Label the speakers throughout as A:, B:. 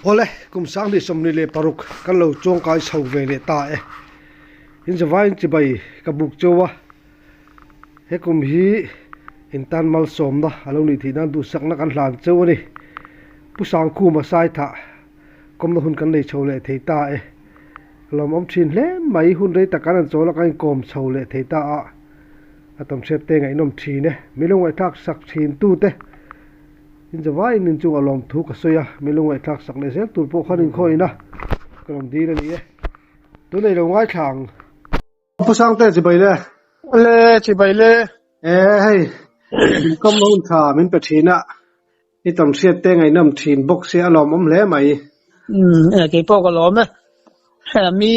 A: Awle, kum 2026 kan lo chuangkai chho ve leh ta e. In zavaiin chibai ka buk cheu a, he kum hi in tan malsawmna a lo nih theih nan duhsakna kan hlan cheu a ni. Pu Sangkhuma Saithah kawmna hun kan nei chho leh thei ta e. Lawmawm thin hle mai, hun rei tak kan han chawl a, kan inkawm chho leh thei ta a, a tam hriat te ngaihnawm thin e. Mi lungaihthlak sak thin tute. Inzavaiin in chungah lawmthu ka sawi a, mi lungaihthlak sak leh zel tur pawh khan inkhawina ka rawn dil a ni e. Tunei lo ngaithla ang. Pu Sangte chibai le.
B: Le chibai le.
A: E hei, inkawm hun tha min pe thin a, i tam hriat te ngaihnawm thin bawk sia a lawmawm hle mai.
B: Umm e keipawh ka lawm e. Mi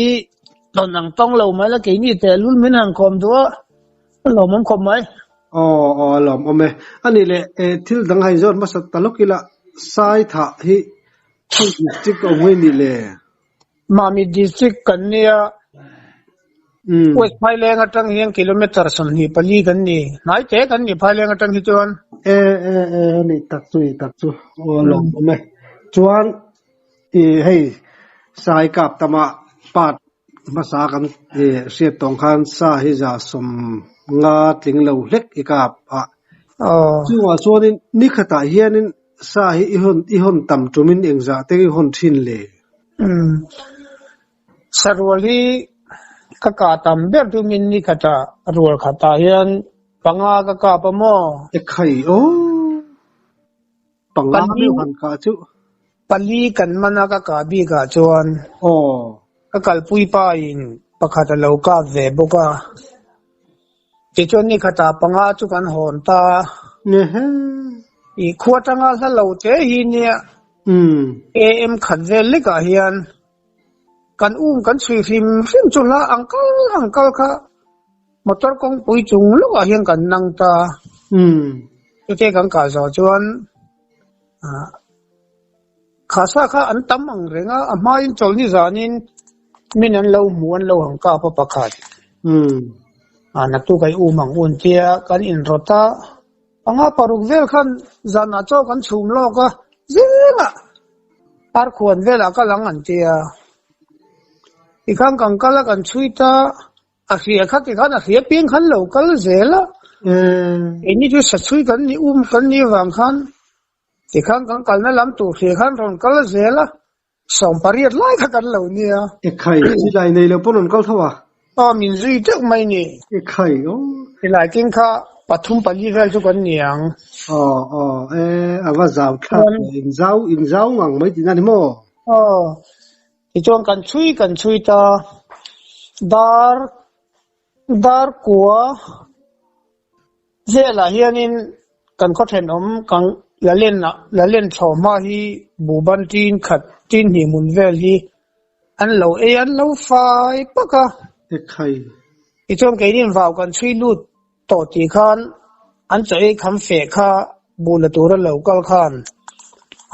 B: tawn ang tawng lo mai la keini tehlul min han kawm duh a. A lawmawm khawp mai.
A: Aw aw a lawmawm e. A nih leh eh thil dang hain zawt hmasa ta lawk ila Sai thah hi khawi district a awm nge nih le?
B: Mami district kan nia. West Phaileng atang hian kilometer 24 kan ni. Hnai te kan ni Phaileng atang hi chuan.
A: E e e a nih tak chu nih tak chu. Aw a lawmawm e. Chuan i hei Sai kap tama part Hmasa kan hriat tawng khan sa hi 50 tling lo hlek i kap a. Chungah chuanin ni khatah hianin sa hi i hawn i hawn tam tumin engzah te i hawn thin le?
B: Sa rual hi ka kah tam ber tumin ni khatah rual khatah hian panga ka kap a maw?
A: Ekhai aw! Panga meuh han kah chu.
B: Pali kan man a ka kah bik ah chuan.
A: Aw.
B: Ka kalpui pa in pakhat a lo kap ve bawk a. Tichuan ni khatah panga chu kan hawn ta. I khua tanga hla lo te hi nia. AM khat vel lek ah hian kan um kan chhui hrim hrim chu hla ang kal ang kal kha. Motor kawngpui chung lawkah hian kan nang ta. Chute kan kah zawh chuan khasa kha an tam ang reng a, a hmain chawlhni zanin min an lo hmu an lo han kap a pakhat. Naktuk a i um ang un tia kan inrawt a, panga paruk vel khan zanah chaw kan chhum lawk a, zingah arkhuan velah kal ang an tia. Tikhan kan kal a kan chhui ta. A hria kha tikhan a hria piang khan lo kal zel a. Keini chu sachhui kan ni um kan ni vang khan tikhan kan kalna lam tur hria khan rawn kal zel a, 18 lai kha kan lo nia.
A: Ekhai, silai nei lo pawn rawn kal tho a?
B: Aw, min zui deuh mai ni.
A: Ekhai, aw.
B: Silai king kha pathum pali vel chu kan ni ang.
A: Aw, aw, e, a va zau thlak ve, in zau, in zau ngang mai tihna ni maw?
B: Aw, Tichuan kan chhui kan chhui ta, dar dar kua velah hianin kan khaw thenawm kan la len ah la len thlawh hma hi buhban tin khat tin hnih hmun vel hi an lo ei an lo fai pak a.
A: Ekhai.
B: Tichuan keinin vau kan chhui lut tawh tih khan an chaw ei kham feh kha buh la tura lo kal khan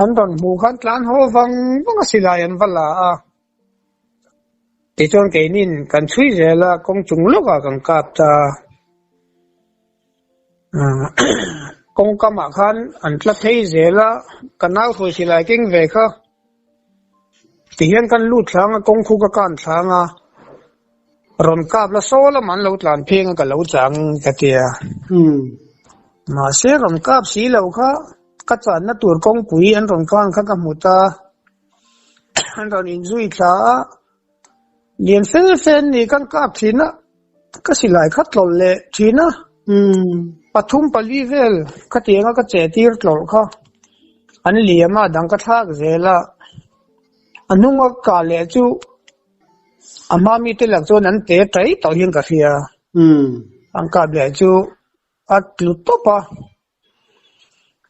B: an rawn hmuh khan tlan haw vang vang a silai an va la a. Tichuan keinin kan chhui zel a, kawng chung lawkah kan kap ta. Kawng kamah khan an tla phei zel a, ka nau hruai silai keng ve kha. Tihian kan lut thlang a, kawng khu ka kan thlang a, rawn kap la saw lamah an lo tlan pheng a ka lo chang ka ti a. Mahse rawn kap si lo kha ka channa tur kawngpui an rawn kan kha ka hmu ta, an rawn inzui thla a, lian fel fel ni kan kap thin a, ka silai kha tlawlh leh thin a, pathum pali vel khatianga ka che tir tlawlh kha an liam a, dang ka thlak zel a, a hnunga kah leh chu a hma mite lak chuan an te tai tawh hian ka hria, an kap leh chu a tlu tawp a.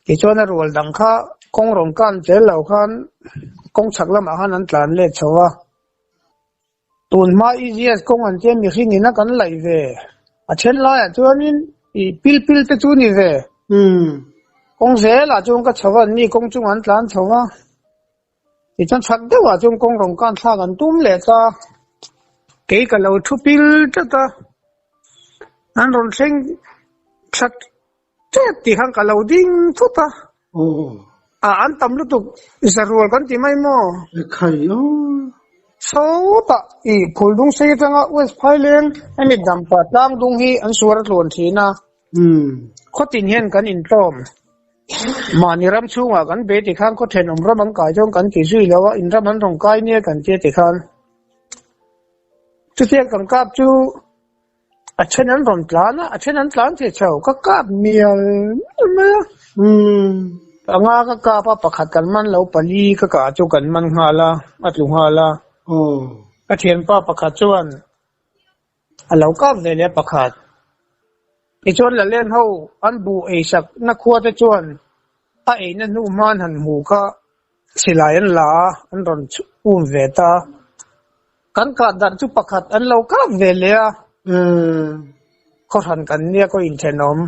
B: Tichuan a rual dang kha kawng rawn kan tel lo khan kawng chhak lamah khan an tlan let chho a. Tun hma EGS kawng an tia mihring ina kan laih ve. A then laiah chuanin ih pil pil te chu ni ve. Kawng zelah chuan ka chho a, anni kawng chungah an tlan chho a. Tichuan chhak deuhah chuan kawng rawn kan thlak an tum leh ta. Kei ka lo thu pil tlat a, an rawn thleng thla tep tih khan ka lo ding thut a. A an tam lutuk zarual kan ti mai maw?
A: Ekhai aw.
B: Sawtah i Phuldung sei atanga West Phaileng hemi Dampa tlangdung hi an suar a tluan thin a. Khawtin hian kan intlawm. Mahni ram chhungah kan be ti khan khaw thenawm ram an kai chuan kan ti zui lo a, in ram an rawn kai nia kan tia ti khan. Chutiang kan kap chu A then an rawn tlan a, a then an tlan thei chho. Ka kap mial mial mai a. Panga ka kap a, pakhat kan man lo, pali ka kah chu kan man nghal a, a tlu nghal a. Ka thianpa pakhat chuan a lo kap ve leh a pakhat. Tichuan Lalen ho an buh eisak na khua te chuan a eina hnu hman han hmuh kha silai an la a, an rawn um ve ta. Kan kah darh chu pakhat an lo kap ve leh a, khawhran kan nia kaw inthenawm.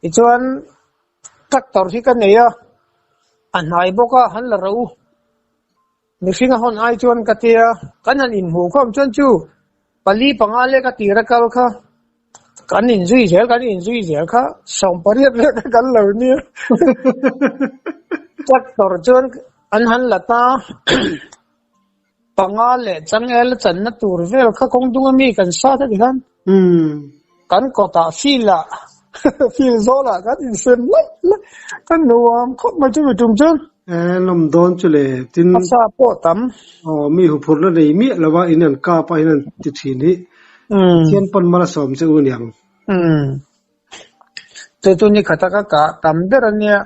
B: Tichuan tractor hi ka nei a, a hnai bawk a, han la ro. Mihring a hawn ai chuan ka tia, kan han inhmuh khawm chuan chu pali panga lek a tir a kal kha kan inzui zel kan inzui zel kha 80 lek a kal lo nia. Tractor chuan an han la ta. Panga leh changel a channa tur vel kha kawng dung ami kan sat a ti khan kan kawtah field ah field zawlah kan insem laih laih kan nuam khawp mai chu mi tum chuan.
A: E lawm dawn chu le tin.
B: A sa pawh tam.
A: Aw mi huphurhna nei miah lova in an kap a in an ti thin hi Pathian pawn mal a sawm che u aniang.
B: Chu chu ni khata ka kah tam ber ania.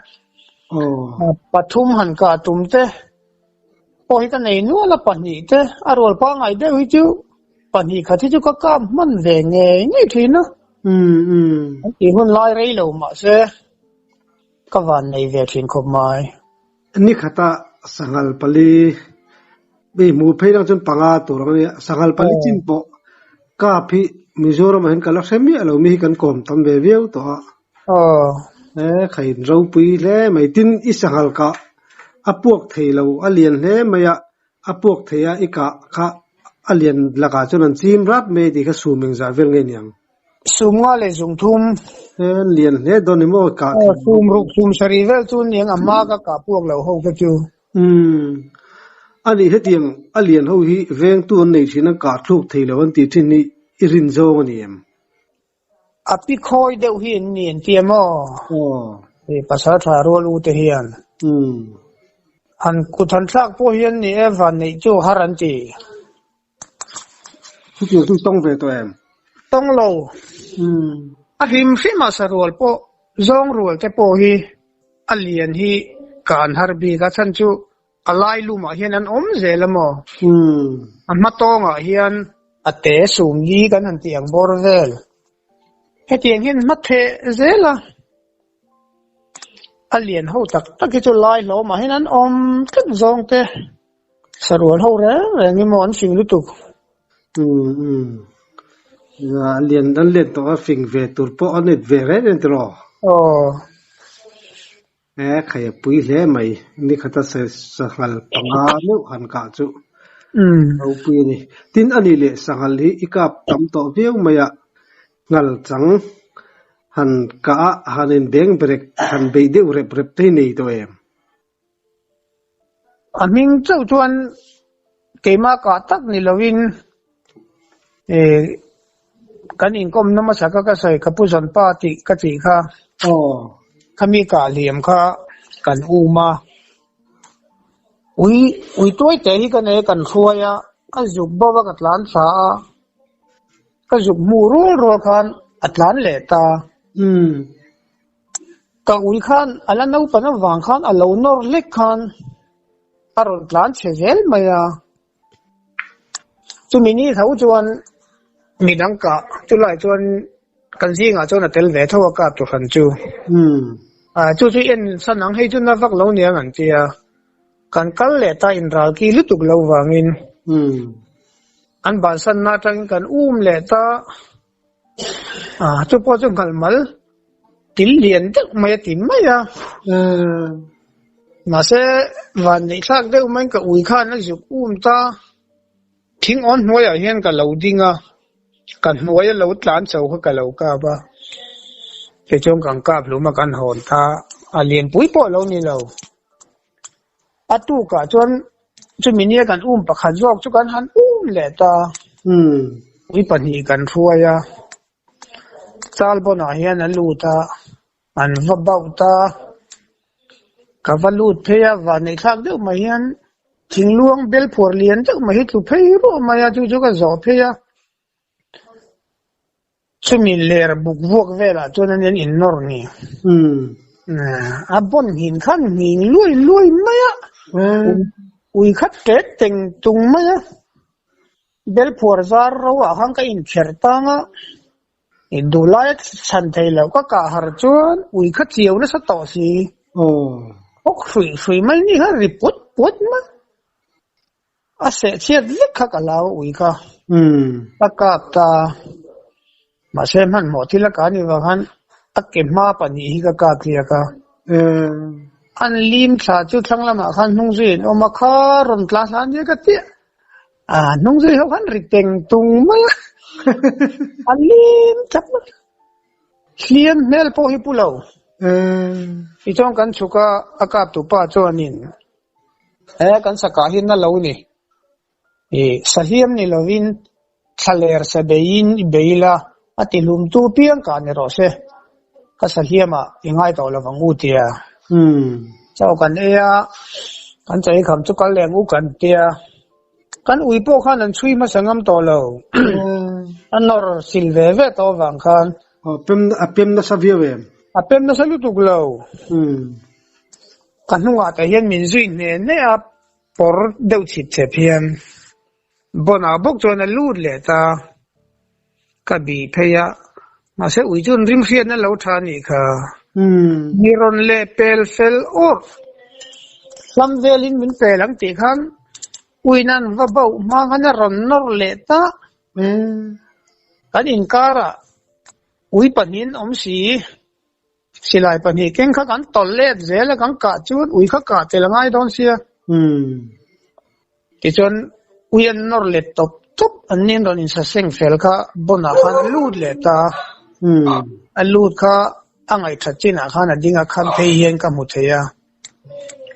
B: Pathum han kah tum te. Pawh hi ka nei nual a pahnih te a rual pangngai deuh hi chu pahnih khat hi chu ka kap hman ve ngei ngei thin a. An tih hun lai rei lo mahse ka van nei ve thin khawp mai.
A: Ni khata sanghal pali hei hmuh phei lang chuan panga tur ang a nia sanghal pali chin pawh kap hi Mizoram ah hian ka la hre miah lo mi hi kan kawm tam ve viau tawh a.
B: Aw.
A: E khain ropui hle mai tin i sanghal kah a puak thei lo a lian hle mai a, a puak thei a i kah kha a lian lakah chuan an chim rat mai tih kha sum engzah vel nge niang.
B: Sum nga leh zung thum.
A: E lian hle dawn ni maw kah
B: thei. Sum ruk sum sarih vel chu niang a hma ka kah puak lo ho kha chu.
A: Umm. A nih hetiang a lian ho hi vengtu an nei thin an kah thluk thei lo an tih thin hi i rin zawng a ni em?
B: A pi khawi deuh hi an ni an ti em aw? Hei pasal tha rual u te hian. Han kut han thlak pawh hian ni e van neih chu har an ti.
A: Chutiang chu tawng ve tawh em?
B: Tawng lo. A hrim hrim a sarual pawh zawng rual te pawh hi a lian hi kan har bik a chhan chu A lai lumah hian an awm zel a maw? A hma tawngah hian a te sum li kan han tih ang bawr vel. Hetiang hian hma theh zel a, a lian ho tak tak hi chu lai hlawmah hian an awm tlat zawng te. Sarual ho reng reng hi maw an fing lutuk.
A: A lian an lian tawh a, fing ve tur pawh an it ve reng reng tiraw?
B: Aw.
A: E khai a pui hle mai, nikhata sanghal panga meuh han kah chu ropui a ni. Tin a nih leh sanghal hi i kap tam tawh viau mai a, nghal chang han kah a han in beng berek han beih deuh rep rep te hi nei tawh em?
B: A hming chauh chuan keimah kah tak ni lovin Kan inkawmna hmasa kha ka sawi ka pu zawnpa tih ka tih kha khami kah hliam kha kan um a, ui ui tuai teh hi ka nei a kan hruai a, a zuk bo a ka tlan thla a, ka zuk hmuh rual rual khan a tlan leh ta. Ka ui khan a la naupan avang khan a lo nawr hlek khan a rawn tlan chhe zel mai a. Chumi ni tho chuan midang kah chulai chuan kan zingah chuan a tel ve tho a kap tuhran chu. Chu chu en san ang hei chu na vak lo niang an tia. Kan kal leh ta inral ki lutuk lo vangin an bansanna atangin kan um leh ta. Chu pawh chu nghalh mal til lian deuh mai a ti mai a. Mahse van neih thlak deuh maiin ka ui khan a zuk um ta. Thing awn hnuaiah hian ka lo ding a, ka hnuai a lo tlan chho kha ka lo kap a. Tichuan kan kap hlum a kan hawn ta. A lianpui pawh lo ni lo. A tukah chuan chumi nia kan um pakhat zawk chu kan han um leh ta. Ui pahnih kan hruai a, Chalbawnah hian a lut a, an va bauh ta. Ka va lut phei a, vanneih thlak deuh mai hian thingluang bel phuar lian deuh mai hi tlu phei ruah mai a, chu chu ka zawh phei a. Chumi ler buk vuak velah chuan an in nawr ni. A bawn hnin khan hning luai luai mai a, ui kha tet teng tung mai a. Bel phuar zar ro ah khan ka inkher tang a, duhlai a chhan thei loh ka kah har chuan ui kha chiau nasa tawh si. Awk hruih hruih mai ni kha ri puat puat mai. A seh chhiat vek kha ka hlau ui kha. Ka kap ta. Mahse hmanhmawh thil a kah ni vang khan a ke hma pahnih hi ka kap hliak a. An lim thla chu thlang lamah khan hnung zui an awm a, kha rawn tla thla nia ka tia. A hnung zui ho khan ri teng tung mai a. A lim thlap mai. Hliam hmel pawh hi pu lo. Tichuan kan chhuk a, a kap tu pa chuanin He kan sakah hi na lo ni. I sahliam ni lovin thlaler sa beiin i bei la, a ti hlumtu piang kah ni rawh se. Ka sahliamah i ngai tawh lo vang u tia. Chaw kan ei a, kan chaw ei kham chu kal leh ang u kan tia. Kan ui pawh khan an chhui hmasa ngam tawh lo. A nawr sil ve ve tawh avang khan.
A: A pem nasa viau em?
B: A pem nasa lutuk lo. Ka hnungah te hian min zui hne hne a, pawr deuh chhip chhep hian Bona bawk chuan a lut leh ta. Ka bih phei a, mahse ui chuan rim hriatna lo tha a nih kha. Mi rawn leh pel fel awrh hlam velin min pel ang tih khan uiin an va bauh hma khan a rawn nawr leh ta. Kan inkarah ui pahnihin awm si. Silai pahnih keng kha kan tawlh let zel a, kan kah chuan ui kha kah tel a ngai dawn sia. Tichuan ui an nawr let tawp tawp an nin rawn insaseng fel kha Bona khan a lut leh ta a. A lut kha a ngaihthat chinah khan a ding a, kham phei hian ka hmu thei a.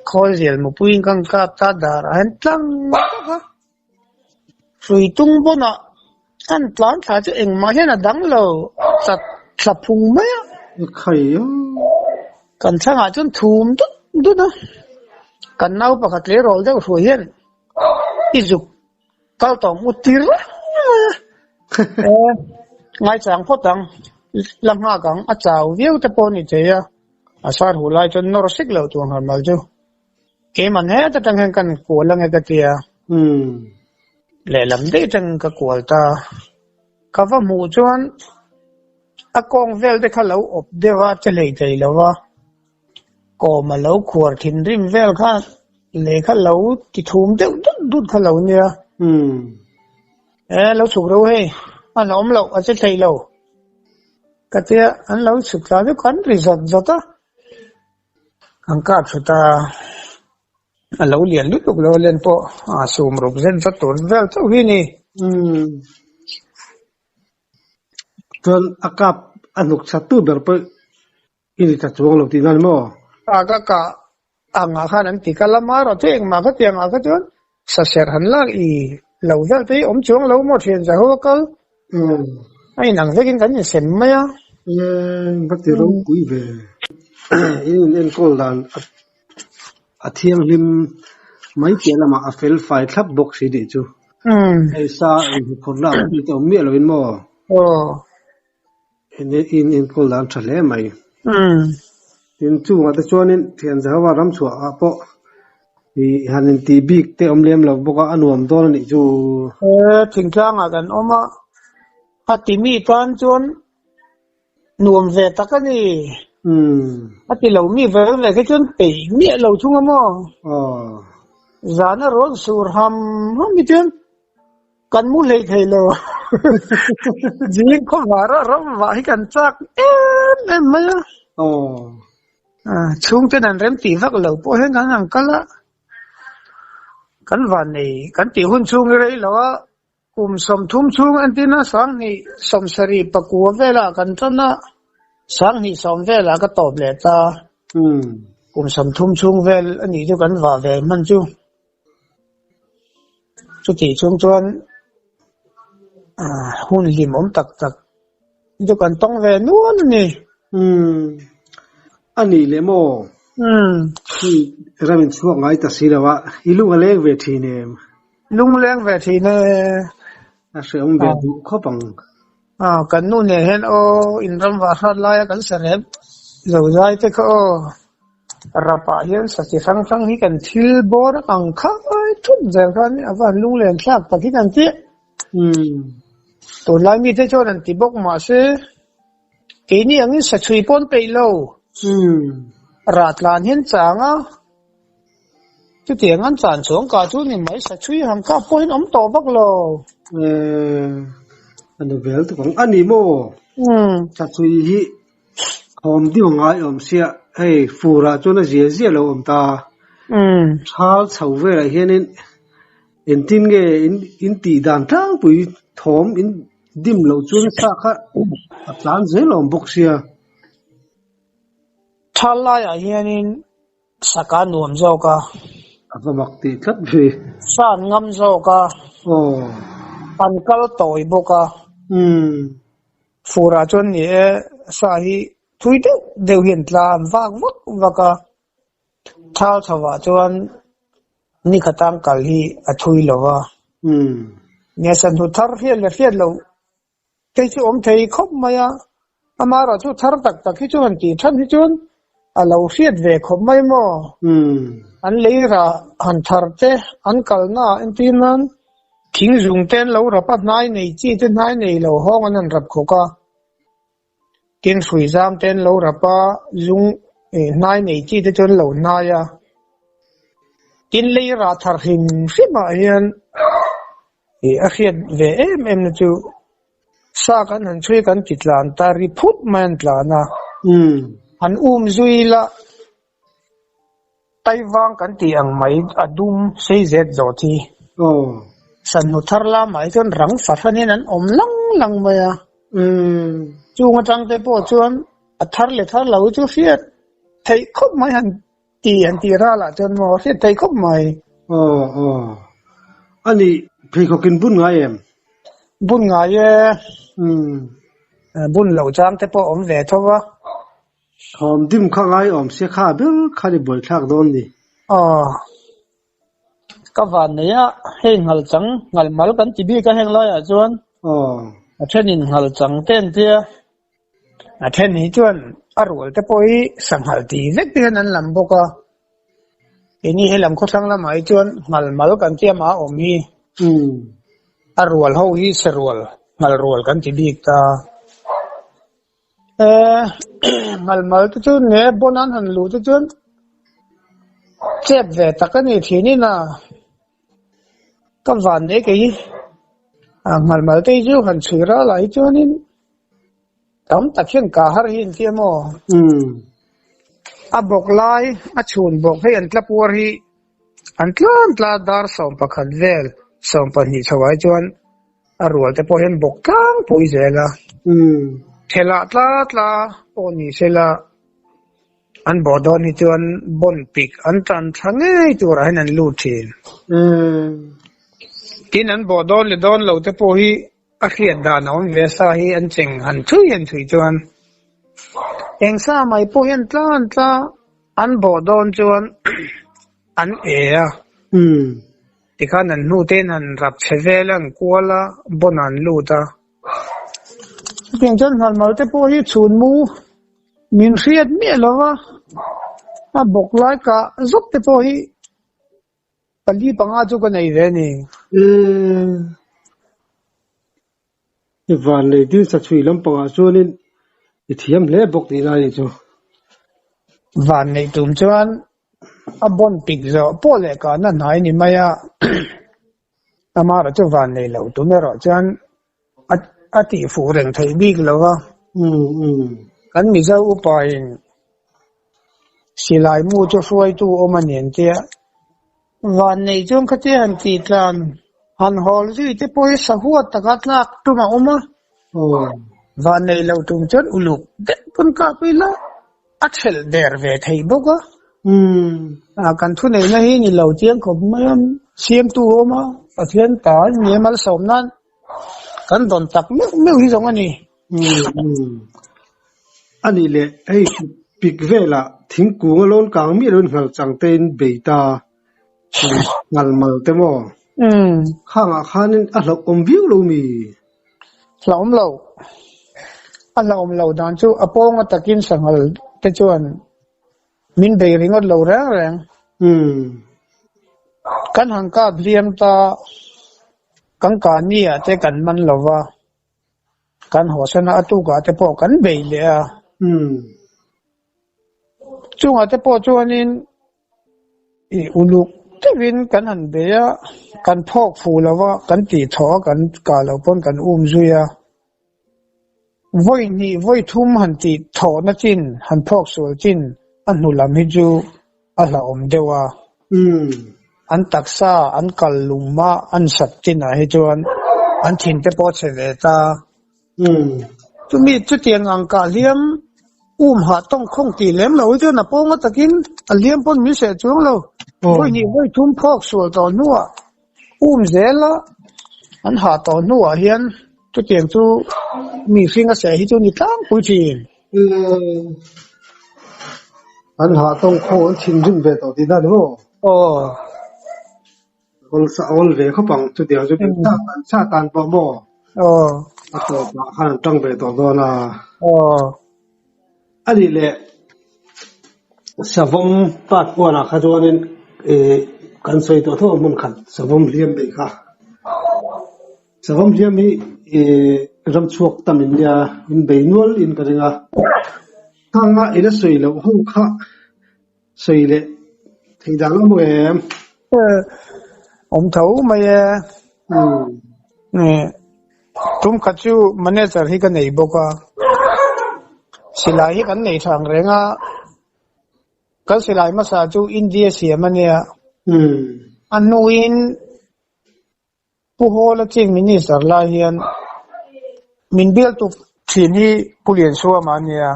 B: Khawlzial mupuiin kan kap ta darah hian tlang tak a. Hrui tung bawnah an tlan thla chu engmah hian a dang lo chat thla phung mai a. Kan thlangah chuan thum dut dut a, kan nau pakhat tleirawl deuh hruai hian i zuk kal tawng u tir reng mai a. E, ngaichang phawt ang, la nghak ang, a chau viau te pawh a ni thei a, a sar huh lai chuan nawr sik loh tur nghal mal chu. Keimah hnet atang hian kan kual ange ka ti a, lehlam daih atangin ka kual ta. Ka va hmuh chuan a kawng vel te kha lo awp deuh a, che hlei thei lo va, kawm a lo khuar thinrim vel kha lei kha lo ti thum deuh dut dut kha lo nia. E lo chhuk ro hei, a la awm loh a che thei lo. Ka tia an lo chhuk thla chu kan ri zawt zawt a. An kap thut a, a lo lian lutuk lo a len pawh a sum ruk zen zat tur vel chauh hi a ni.
A: Umm. Chuan a kap a hnuk chat tu ber pawh i ni ta chuang lo tih nan maw?
B: A ka kah angah khan an ti kal a, marawh chu engmah ka ti angah kha chuan saserh han lak i lo vel te hi awm chuang lo maw thian zaho a kal. A inang vekin kan insem mai a.
A: Va ti ropui ve. In in enkawl dan a thianghlim mai piah lamah a fel fai thlap bawk si tih chu. Hei sa inhmukhawrhna ang chi te awm miah lovin maw? In enkawl dan tha hle mai. Tin chungah te chuanin thian Jehova ram chhuah ah pawh i han intih bik te awm lem lo bawk a, a nuam dawn a nih chu.
B: He thingtlangah kan awm a, a ti mi tan chuan nuam ve tak a ni. A ti lo mi ve ve khi chuan peih miah lo thung a maw? Zan a rawn sur ham ham hi chuan Kan mu hlei thei lo. Zing khawvar a ram vah hi kan chak em em mai a. Chhungten an rem tih vak lo pawh hian kan han kal a. Kan van nei kan tih hun chhung hi rei lo a. Kum 30 chhung entirna 20 70 pakua velah kan tan a. 20 sawm velah ka tawp leh ta. Kum 30 chhung vel a nih chu kan vah ve hman chu. Chutih chhung chuan hun hlimawm tak tak chu kan tawng ve nual a ni.
A: Umm. A nih leh maw?
B: Umm.
A: Hei ram in chhuak ngai ta si lo a, i lung a leng ve thin em?
B: Lung leng ve thin e.
A: A hrehawm ve duh khawp ang.
B: Aw, kan nu nen hian aw in ram vah hrat laia kan sa rep zo zai te kha aw rapah hian sa chi hrang hrang hi kan thil bawr ang khai thut zel khan a va han lunglen thlak tak hi kan ti. Tunlai mite chuan an ti bawk mahse keini angin sa chhui pawn peih lo. Rah tlan hian chang a. Chutiang an chan chhuang kah chu ni mai sa chhui han kap pawhin awm tawh vak lo.
A: Eh, a ni vel tuk ang. A ni maw? Sa chhui hi thawm deuh ngai awm sia, hei furah chuan a zia zia lo awm ta. Thal chho velah hianin engtin nge in tih dan tlangpui thawm in dim loh chuan sa kha a tlan zel awm bawk sia.
B: Thal laiah hianin Saka nuam zawk a.
A: A va mak tih tlat ve.
B: Sa an ngam zawk a.
A: Aw.
B: An kal tawi bawk a.
A: Umm.
B: Furah chuan ni e, sa hi thui deuh deuh hi an tla an vak vak vak a. Thal chhovah chuan ni khatang kal hi a thui lo va.
A: Umm.
B: Nia sanhnu thar hriat leh hriat loh Kei chu awm thei khawp mai a, amaherawh chu thar tak tak hi chu han tih than hi chuan a lo hriat ve khawp mai maw? An lei rah han thar te, an kalna ah entir nan thing zung te an lo rap a, hnai nei chi te hnai nei lo hawng an han rap khawk a, tin hrui zam te an lo rap a, zung hnai nei chi te chu an lo hnai a, tin lei rah thar hrim hrim ah hian Ih a hriat ve em em na chu sa kan han chhui kan ti tlan ta ri phut mai an tlan a, han um zui la Taivang kan tih ang mai a dum sei zet zawt hi sanhnu thar lamah hi chuan rang fahran hian an awm lang lang mai a, chung atang te pawh chuan a thar leh thar lo hi chu hriat theih khawp mai han Ti an tih ral ah chuan maw hriat thei khawp mai.
A: Aw aw. A nih pheikhawk in bun ngai em?
B: Bun ngai e.
A: Umm.
B: Bun loh chang te pawh awm ve tho a.
A: Thawm dim kha ngai awm sia kha ber khan i buaithlak dawn ni.
B: Aw. Ka van nei a, hei nghal chang, nghal mal kan ti bik a heng lai ah chuan.
A: Aw.
B: A then in nghal chang te an tia. A then hi chuan a rual te pawh hi sanghal ti vek te hian an lam bawk a, keini he lam khawthlang lamah hi chuan nghal mal kan tia mah a awm hi a rual ho hi sarual nghal rual kan ti bik ta. Eh nghal mal te chu ne bawn an han luh te chuan chep ve tak a ni thin in a. Ka van nei kei hi a nghal mal te hi chu han chhui ral ah hi chuanin tam tak hian kah har hi an tia maw? A bawk lai a chhun bawk hei an tla puar hi an tlan tla dar 11 vel 12 chho ah hi chuan a rual te pawh hian bawk tlangpui zel a thelah tla tla pawh ni sela. An bawh dawn hi chuan bawn pik an tan thla ngei turah hian an lut thin. Tin an bawh dawn leh dawn lo te pawh hi a hriat dan a awm ve sa hi an cheng han thui han thui chuan eng sa mai pawh hian tlan tla an bawh dawn chuan an e a. Tikhan an hnu te in han rap chhe vel a an kual a bawn ah an lut a. Chutiang chuan hnalmal te pawh hi chhun mu Min hriat miah lo va, a bawk lai kah zawk te pawh hi pali panga chu ka nei ve a ni.
A: Umm. I van lei ding sa chhui lampangah chuanin i thiam hle bawk tih lai ni chu.
B: Van neih tum chuan a bawn pik zawh pawh leh kahna hnai ni mai a, amaherawh chu van nei loh tum erawh chuan A tih fuh reng theih bik lo a. Kan Mizo upa in silai mu chu hruaitu awm a ni an tia. Vannei chuan khatia han tih tlan han hawl zui te pawh hi sahuat taka tlak tum a awm a. Vannei lo tum chuan uluk deuh pawn kap ila. A thelh der ve thei bawk a. Kan thuneihna hi ni lo chiang khawp mai a, siamtu a awm a, Pathian ta ni a malsawm nan kan dawn tak meuh meuh hi zawng a ni.
A: A nih leh hei pik velah thingkung a lawn kang miah loin nghal chang tein bei ta nghal mal te maw? Khangah khanin a hlauhawm viau lo mi?
B: Hlauhawm lo. A hlauhawm lo dan chu a pawnga takin sanghal te chuan min bei ringawt lo reng reng. Kan han kap hliam ta, kan kah ni ah te kan man lo va, kan hawsan a, a tukah te pawh kan bei leh a. Chungah te pawh chuanin I uluk deuhin kan han bei a, kan phawk fuh lo va, kan tih thaw a, kan kah loh pawn kan um zui a. Vawi hnih vawi thum han tih thawhna chin, han phawk sual chin a hnu lam hi chu a hlauhawm deuh a. An taksa an kal lum a, an sat chinah hi chuan an thin te pawh a chhe ve ta. Chumi chutiang ang kah hliam um hah tawng khawng tih lem lo hi chuan a pawnga takin a hliam pawn min seh chuang lo. Vawi hnih vawi thum phawk sual tawh hnuah um zela an hah tawh hnuah hian chutiang chu mi hring a seh hi chu ni tlangpui thin.
A: An hah tawng khawng an thinrim ve tawh tihna ni maw?
B: Aw.
A: Awl sa awl ve khawp ang chutiang chu kan sa tan sa tan pawh maw?
B: Aw.
A: A tawpah khan an tang ve tawh dawn a.
B: Aw.
A: A nih leh savawm part one ah kha chuanin ih kan sawi tawh tho a hmun khat savawm hliam beih kha. Savawm hliam hi ih ram chhuak tam in nia in bei nual in ka ring a. Khanga i la sawi loh ho kha Sawi leh theih dan awm em?
B: Awm tho mai e. Tum khat chu manager hi ka nei bawk a. Silai hi kan nei thang reng a. Kan silai hmasa chu India siam a nia. A hnuin Pu Hawla Chief Minister lai hian min bial tuk thin hi Pu Liansuama a nia.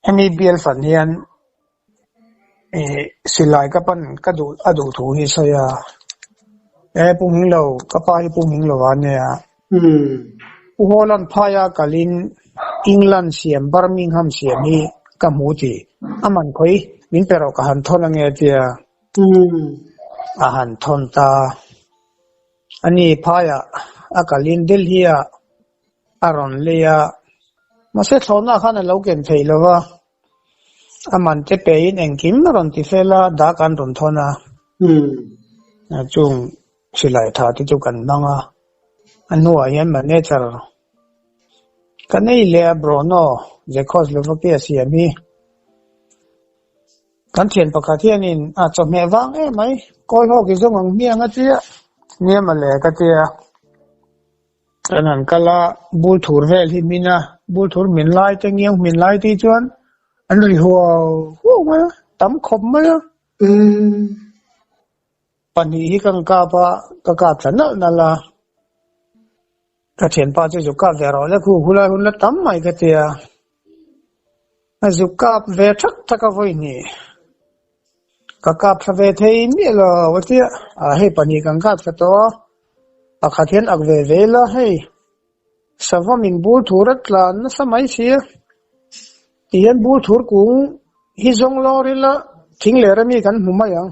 B: Hemi bial fan hian silai ka pan ka duh a duh thu hi sawi a. E Pu Hminglo, ka pa hi Pu Hminglova a nia. Pu Hawla'n phaia kalin England siam Birmingham siam hi ka hmu ti. A man khawi min pe rawh ka han thawn ange a tia. A han thawn ta. Ani phaiah a kalin Delhi-ah a rawn lei a, mahse thlawhna khan a lo ken theih lo va, a man te pein engkim a rawn ti fel a, dak an rawn thawn a. Chung silai tha te chu kan hmang a, a hnuah hian manager ka nei leh a, Bruno Czechoslovakia siam hi. Kan thian pakhat hianin a chawhmeh vang em mai, kawl hawk i zawng ang hmiang a tia, nia mawle ka tia. Kan han kal a, bul thur vel hi hmin a, bul thur hmin lai te ngiang hmin lai te hi chuan an ri huau huau mai a, tam khawp mai a. Pahnih hi ka kap a, ka kap tla nalh nalh a. Ka thianpa chu zuk kap ve rawh le khu khulai hun la tam mai ka tia. A zuk kap ve thak thak a vawi hnih. Ka kap thla ve thei miah lo a tia. A hei pahnih kan kap thla tawh a, pakhat hian ak ve ve ila hei sava min bul thur a tlan nasa mai si a. Tihian bul thur kung hi zawng lawr ila thing leh remi kan hmu mai ang.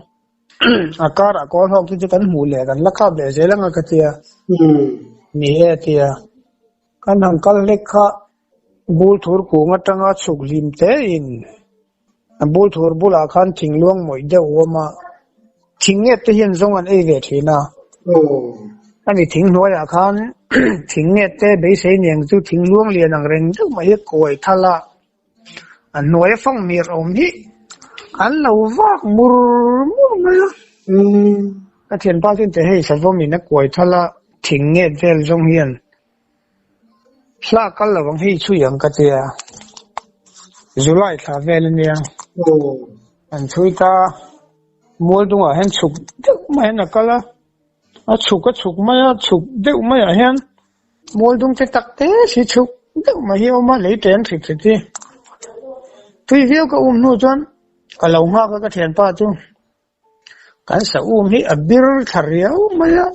B: A karah kawl hawk te chu kan hmuh leh kan la kap leh zel anga ka tia. Ni e a tia. Kan han kal hlek kha bul thur kung atanga chhuk hlim te in a bul thur bulah khan thing luang mawih deuh a awm a. Thing nget te hian zawng an ei ve thin a. Ani thing hnuaiah khan thing nget te beisei niang chu thing luang lian ang reng deuh mai hi kuai thal a. A hnuai a fang hmir awm hi an lo vak mur mur mai a. Ka thianpa chuan teh hei savawm in a kuai thal a, thing nget vel zawng hian hla kal lo ang hei chhui ang ka tia. July thla vel ania. An chhui ta mual dungah hian chhuk deuh mai hian a kal a, a chhuk a chhuk mai a, chhuk deuh maiah hian Mual dung te tak te si chhuk deuh mai hi a awm a, lei ṭen hrit hrit hi. Thui viau ka um hnu chuan ka lo nghak a ka thianpa chu kan sa um hi a bir thla riau mai a,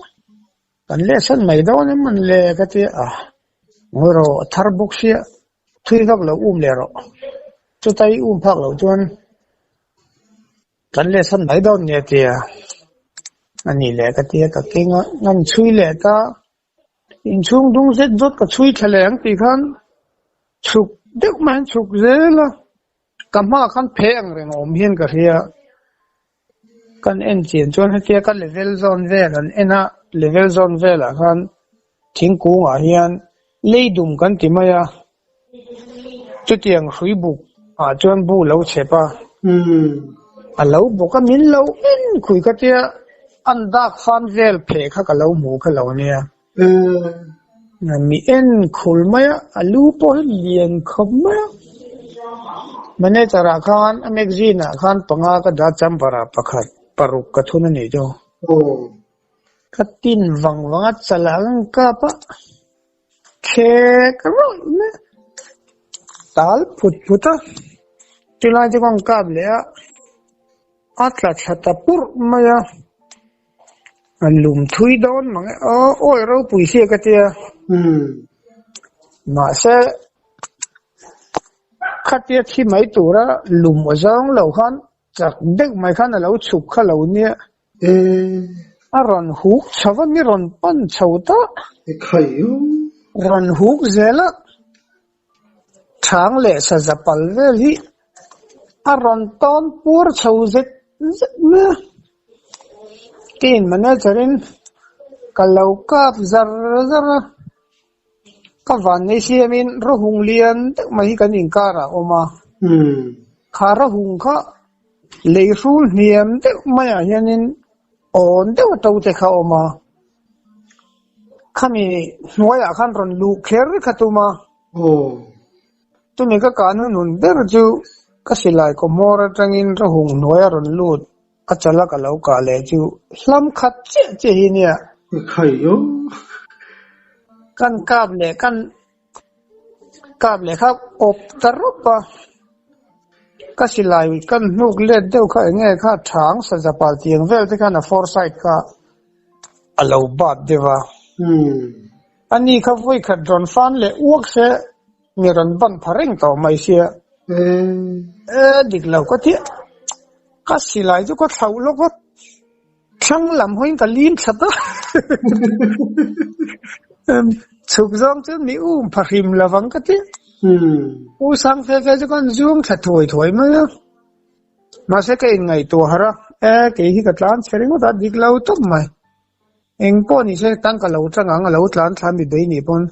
B: kan lehsan mai dawn em an le ka ti a, ngawi rawh a thar bawk sia thui vak lo um leh rawh chuta i um phak loh chuan Kan lehsan mai dawn nia tia a nih leh ka tia ka keng a, ngan chhui leh ta inchhung dung zet zawt ka chhui thla leh ang tih khan chhuk deuh mai an chhuk zel a, ka hmaah khan phe ang reng a awm hian ka hria, kan en chian chuan hetia ka level zawn vel an en a, level zawn velah khan thingkungah hian lei dum kan ti mai a. Chutiang hrui buk ah chuan bu lo chhep a, a lo bawk a min lo en khui ka tia an dak fan vel pheh kha ka lo hmu kha lo nia. Mi en khul mai a, a lu pawh hi lian khawp mai a. Manager ah khan a magazine ah khan panga ka dah chamber ah pakhat paruk ka thun a nih chu. Ka tin vang vang a chalah ka kap a. Thlek rawih mai a, tal phut phut a, chulai chu ka kap leh a, a tla thla ta purh mai a, a lum thui dawn mang e aw awi ropui sia ka tia mahse khatia thi mai tura lum aw zawng lo khan chak deuh mai khan a lo chhuk kha lo nia. A rawn huk chho a, mi rawn pan chho ta. Rawn huk zel a, thang leh saza pal vel hi a rawn tawn pur chho zet zet mai a. Team manager in ka lo kap zar zar a, ka vannei siamin rawhung lian deuh mai hi kan inkarah a awm a. Kha rawhung kha Lei hrul hniam deuh maiah hianin awn deuh a to te kha a awm a, khami hnuaiah khan rawn luh kher kha tum a, chumi ka kah hnunhun ber chu ka silai kaw hmawr atangin rawhung hnuaia rawn lut a chala ka lo kah leh chu hlam khat chiah chiah hi nia. Kan kap leh kan Kap leh kha awp ta rawp a, ka silai kan hnuk let deuh kha eng nge kha thang saza pal tiang vel te khan a foresight kha a lo bat deuh a. Ani kha vawi khat rawn fan leh uak se mi rawn ban pha reng tawh mai sia. E dik lo ka tia, ka silai chu ka thlauh lawk a. Thlang lam hawiin ka lim that a, chhuk zawng chu mi um pha hrim lovang ka ti. U sang fe fe chu kan zum thla thuai thuai mai a, mahse ka inngaihtuah harh a, e kei hi ka tlan chhe ringawt a, dik lo tawp mai. Eng pawh ni se tan ka lo tang ang, a lo tlan thla mi bei nih pawn.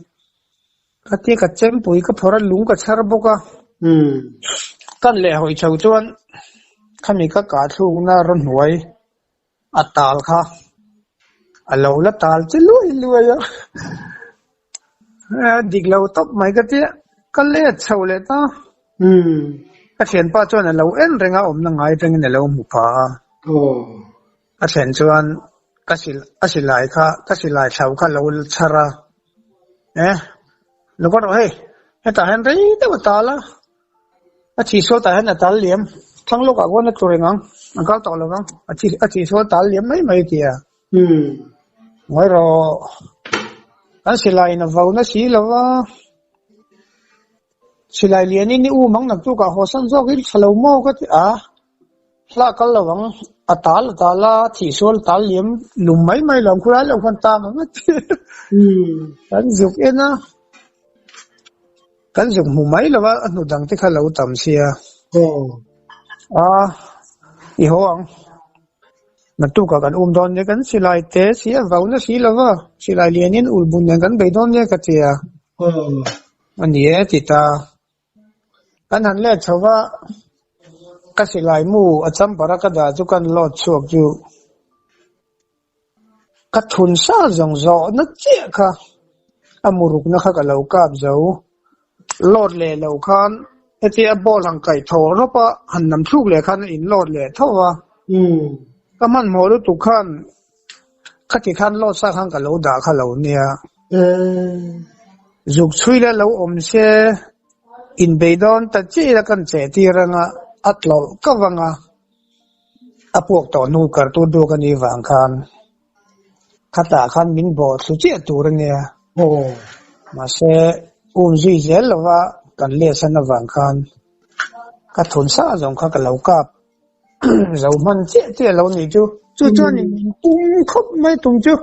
B: Ka tia ka chempui ka phawrh a, lung ka chhar bawk a. Kan leh hawi chho chuan khami ka kah thlukna raw hnuai a tal kha a lo la tal che luai luai a. Dik lo tawp mai ka tia ka let chho leh ta. Ka thianpa chuan a lo en reng a, awmna ngai atangin a lo hmu pha a. Ka thlen chuan ka sil a silai kha ka silai thlau kha lo chhar a, eh lo ka rawh hei hetah hian rei deuh a tal a, a thihsual tah hian a tal liam thlang lawkah khuan a tlu reng ang a kal tawh lo vang a thi a thihsual tal liam mai mai a ti a, ngawi rawh kan silai in a vo na si lo va, silai lianin i um ang naktukah haw san zawk i tha lo maw ka ti a. Hla kal lo ang, a tal a tal a, thihsual tal liam lum mai mai lo ang, khulai lo khan tang ang a ti. Kan zuk en a, kan zuk hmu mai lo a, a hnu dang te kha lo tam sia. A, i haw ang, naktukah kan um dawn nia, kan silai te si a vau na si lo va, silai lianin ulhbun nen kan bei dawn nia ka ti a. A ni e ti ta. Kan han let chho va, ka silai mu a champer a ka dah chu kan load chhuak chu ka thun sa zawng zawhna chiah kha a murukna kha ka lo kap zo. Load leh lo khan hetia ball han kaih thaw rawp a, han nam thluk leh khan a in load leh tho a. Ka hmanhmawh lutuk khan Khati khan load sa khan ka lo dah kha lo nia. Zuk chhui la lo awm se. Inbei dawn ta chiah ila kan cheh tir anga a tlawlh ka vang a, a puak tawh hnu kartu duak a nih vang khan khatah khan min bawh thlu chiah tur a nia. Mahse um zui zel lova kan lehsan avang khan ka thun sa zawng kha ka lo kap zo hman chiah chiah lo nih chu. Chu chuan in pum khawp mai tum chu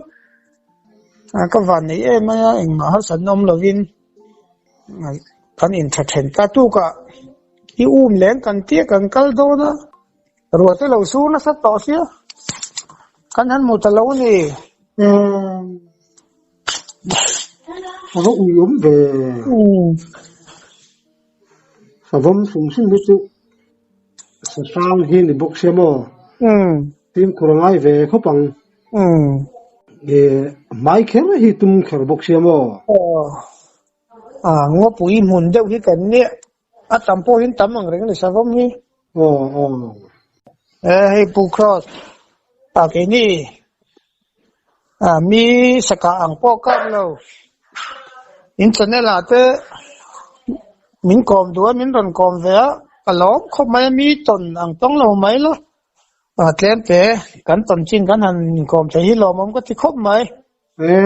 B: ka van nei em mai a, engmah harsatna awm lovin kan intha then ta tukah i um leng kan tia kan kal dawn a, ruah te lo sur nasa tawh sia kan han hmu ta lo a ni.
A: A va ui awm ve. Savawm hrim hrim hi chu sahrang hi ni bawk sia maw? Fimkhur a ngai ve khawp ang. Hmai kher hi tum kher bawk sia maw?
B: Aw, ngawpui hmun deuh hi kan nia. A tam pawhin tam ang reng a ni savawm hi.
A: Aw, aw.
B: E hei Pu Cross, a keini mi sakah ang pawh kap lo. In channel ah te min kawm duh a, min rawn kawm ve a, ka lawm khawp mai a, mi tawn ang tawng lo mai la. Tlem te kan tawn chin kan han inkawm thei hi lawmawm ka ti khawp mai.
A: E,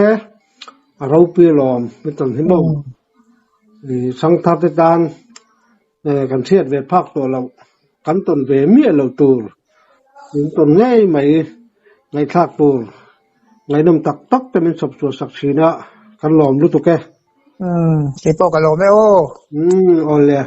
A: a ropui alawm mi tawn hi maw. Thangthar te tan kan hriat ve phak tawh loh, kan tawn ve miah loh tur, min tawn ngei mai ngaihthlak tur ngaihnawm tak tak te min chhawp chhuah sak thin a, kan lawm lutuk e.
B: Umm, keipawh ka lawm e aw.
A: Umm, awle.